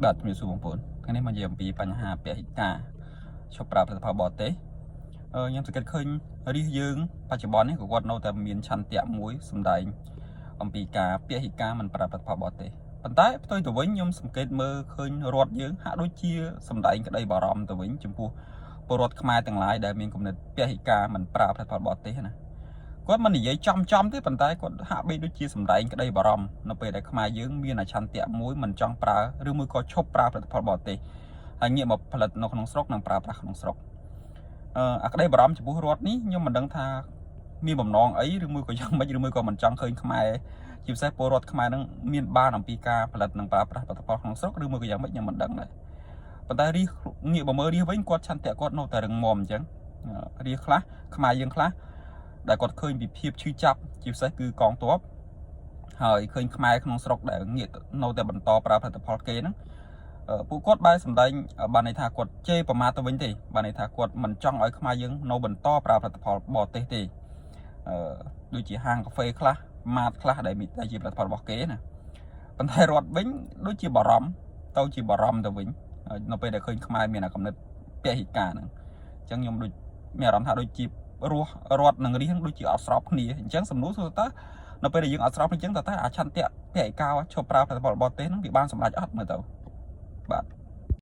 បាទជំរាបសួរបងប្អូនថ្ងៃនេះមកនិយាយអំពីបញ្ហាពហិការឈប់ប្រើផលិតផលបរទេសខ្ញុំសង្កេតឃើញរាស្ត្រយើងបច្ចុប្បន្ននេះក៏គាត់នៅតែមានឆន្ទៈមួយសម្ដែងអំពីការពហិការមិនប្រើផលិតផលបរទេសប៉ុន្តែផ្ទុយទៅវិញខ្ញុំសង្កេតមើលឃើញរដ្ឋយើងហាក់ដូចជាសម្ដែងក្តីបារម្ភទៅវិញចំពោះពលរដ្ឋខ្មែរទាំងឡាយដែលមានគំនិតពហិការមិនប្រើផលិតផលបរទេសណាគាត់មិននិយាយចំចំទេប៉ុន្តែគាត់ហាក់បីដូចជាសម្ដែងក្តីបារម្ភនៅពេលដែលខ្មែរយើងមានអឆន្ទៈមួយមិនចង់ប្រើឬមួយក៏ឈប់ប្រើផលិតផលបរទេសហើយងាកមកផលិតនៅក្នុងស្រុកនិងប្រើប្រាស់ក្នុងស្រុកអាក្តីបារម្ភចំពោះរដ្ឋនេះខ្ញុំមិនដឹងថាមានបំណងអីឬមួយក៏យ៉ាងម៉េចឬមួយក៏មិនចង់ឃើញខ្មែរជាពិសេសពលរដ្ឋខ្មែរនឹងមានបានអំពីការផលិតនិងប្រើប្រាស់ផលិតផលក្នុងស្រុកឬមួយក៏យ៉ាងម៉េចខ្ញុំមិនដឹងដែរប៉ុន្តែរាស្ត្រងាកមកមើលរាស្ត្រវិញគាត់ឆន្ទៈគាត់នៅតែរឹងមាំអញ្ចឹងរាស្ត្រខ្លះខ្មែរយើងខ្លះ ដែលគាត់ឃើញពីភាពឈឺចាប់ជាពិសេសគឺកងទ័ពហើយឃើញខ្មែរក្នុងស្រុកដែលងាកនៅតែបន្តប្រើផលិតផលគេហ្នឹងពួកគាត់បែរសម្ដែងបានន័យថាគាត់ជេរប្រមាថទៅវិញទេបានន័យថាគាត់មិនចង់ឲ្យខ្មែរយើងនៅបន្តប្រើផលិតផលបរទេសទេដូចជាហាងកាហ្វេខ្លះម៉ាតខ្លះដែលមានដែលជាផលិតផលរបស់គេណាប៉ុន្តែរដ្ឋវិញដូចជាបារម្ភទៅជាបារម្ភទៅវិញនៅពេលដែលឃើញខ្មែរមានអាកំណត់ពហិការហ្នឹងអញ្ចឹងខ្ញុំដូចមានអារម្មណ៍ថាដូចជា រស់រត់នឹងរៀងដូចជាអត់ស្របគ្នាអញ្ចឹងសំណួរសួរតើនៅពេលដែលយើងអត់ស្របគ្នាអញ្ចឹងតើអាឆន្ទៈពហិការឈប់ប្រើផលិតផលបរទេសហ្នឹងវាបានសម្រេចអត់មើលទៅបាទ។